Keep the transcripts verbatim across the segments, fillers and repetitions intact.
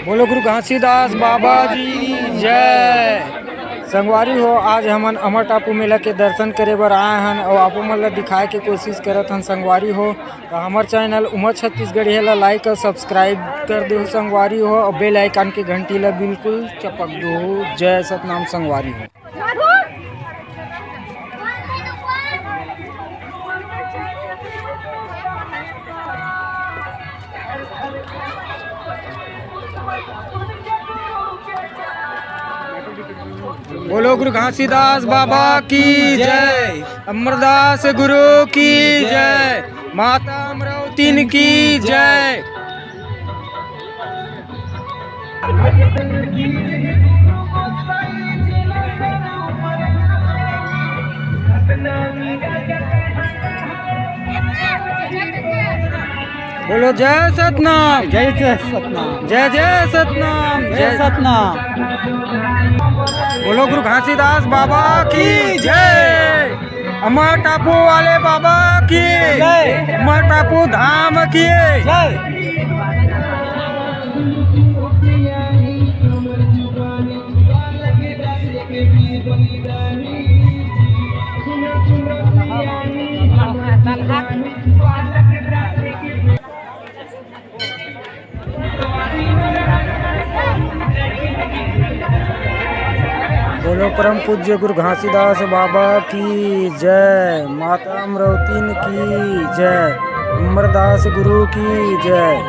बोलो गुरु घासीदास बाबा जी जय। संगवारी हो, आज हमन अमर टापू मेला के दर्शन करे बर आए हन अउ आपो मन ल दिखाए के कोशिश करत हन संगवारी हो। त हमर चैनल उमर छत्तीसगढ़िया ल like अउ subscribe कर देहू संगवारी हो, अउ bell icon के घंटी ल बिल्कुल चपक देहू। जय सतनाम संगवारी हो। बोलो गुरु घासीदास बाबा की जय, अमरदास गुरु की जय, माता अमरौतिन की जय। बोलो जय सतनाम। जय जय सतनाम। जय जय सतनाम। जय जय सतनाम। बोलो गुरु घासीदास बाबा की जय। अमर टापू वाले बाबा की जय। अमर टापू धाम की जय। बोलो परम पूज्य गुरु घासीदास बाबा की जय, माता अमरौतिन की जय, अमरदास गुरु की जय।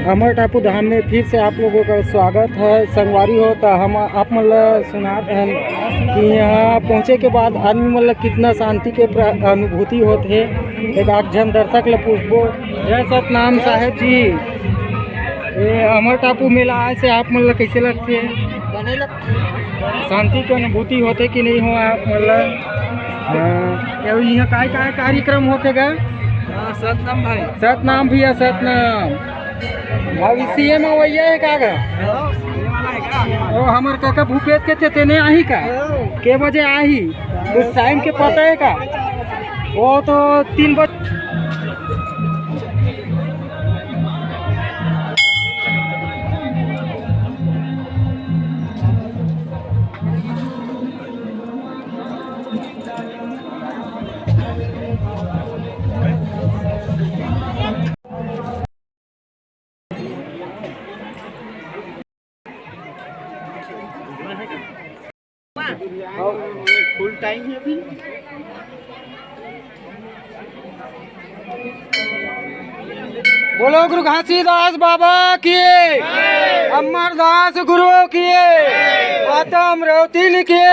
अमर टापू धाम में फिर से आप लोगों का स्वागत है। संगवारी हो, तो हम आप मन ल सुनात हन कि यहाँ पहुँचे के बाद आदमी मन ल कितना शांति के प्र-, अनुभूति होत हे। एक आठ झन दर्शक ल पूछबो। जय सतनाम साहेब जी, ये अमर टापू मेला आए से आप मन ल कैसे लगथे? शांति के अनुभूति होथे कि नहीं हो आप मन ल? हाँ, ये यहाँ काय काय कार्यक्रम होथे गा? हाँ, सतनाम भाई। सतनाम भैया, सतनाम। अब सीएम वही है का गा? ओ, हमर काका भूपेश के थे, तेने आही का? के बजे आही? कुछ टाइम के पता है का? वो तो तीन बजे। फुल टाइम है अभी। बोलो गुरु घासीदास बाबा की, अमरदास गुरु की, माता अमरौतिन की।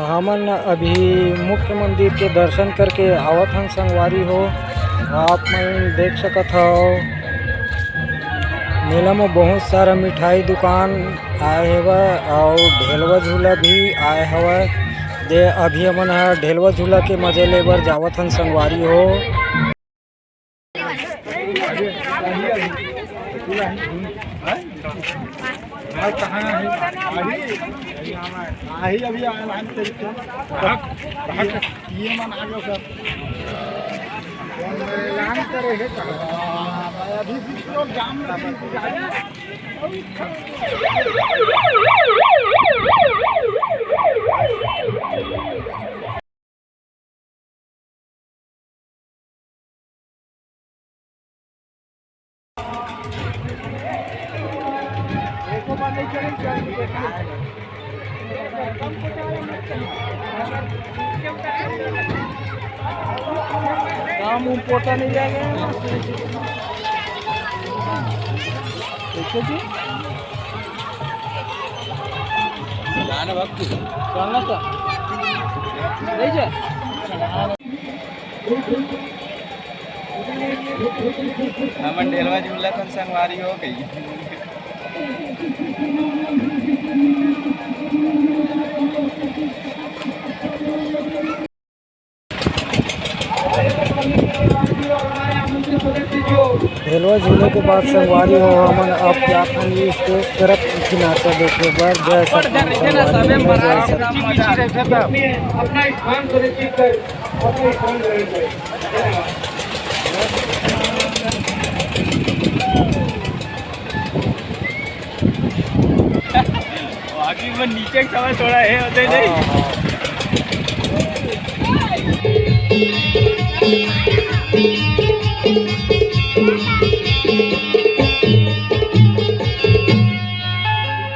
हमन अभी मुख्य मंदिर के दर्शन करके आवत हन संगवारी हो। आप मन देख सकत हव, मेला में बहुत सारा मिठाई दुकान आए हवय अउ ढेलवा झूला भी आए हवय। दे अभी हमन ह ढेलवा झूला के मजा ले बर जावत हन संगवारी हो। आही अभी online तरीके से। ये मन आ गए सर। Online करे हे का? अभी भी तो जाम में भी काम उम पोता नहीं जाएगा। देखो जी। गाना भक्ति। गाना का? नहीं जा। हमन ढेलवा झूला कन संगवारी हो गई। ढेलवा झूले के बाद संगवारी हो, हमन अब जात हन stage तरफ किनारा देखे बर। जय सतनाम संगवारी हो, जय सतनाम। अपना स्थान सुनिश्चित कर, अपना स्थान ग्रहण करें। आखिर में नीचे का सवाल थोड़ा है, होते नहीं। हाँ, हाँ।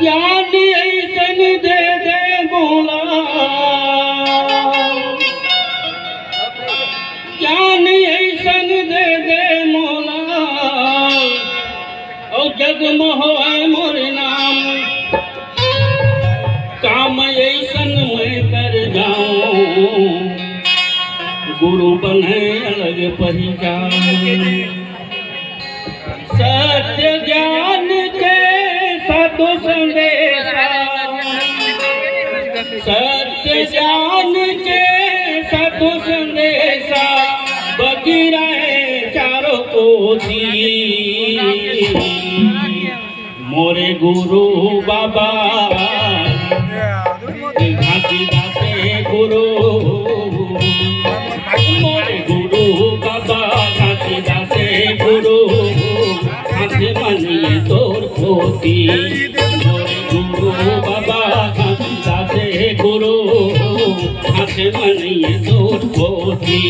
ज्ञान ऐसन दे दे मोला, ज्ञान ऐसन दे दे मोला, अउ जग म होवय मोर नाम। काम ऐसन मैं कर जाऊं, गुरु बने अलग पहिचान। सत्य ज्ञान के साधु संदेशा, सत्य ज्ञान के साधु संदेशा, बगिरा है चारों कोती। मोरे गुरु बाबा घासीदास गुरु, मोरे गुरु बाबा घासीदास गुरु, हाथ मानिए तोर पोती। मोरे गुरु बाबा घासीदास गुरु, हाथ मानिए तोर पोती।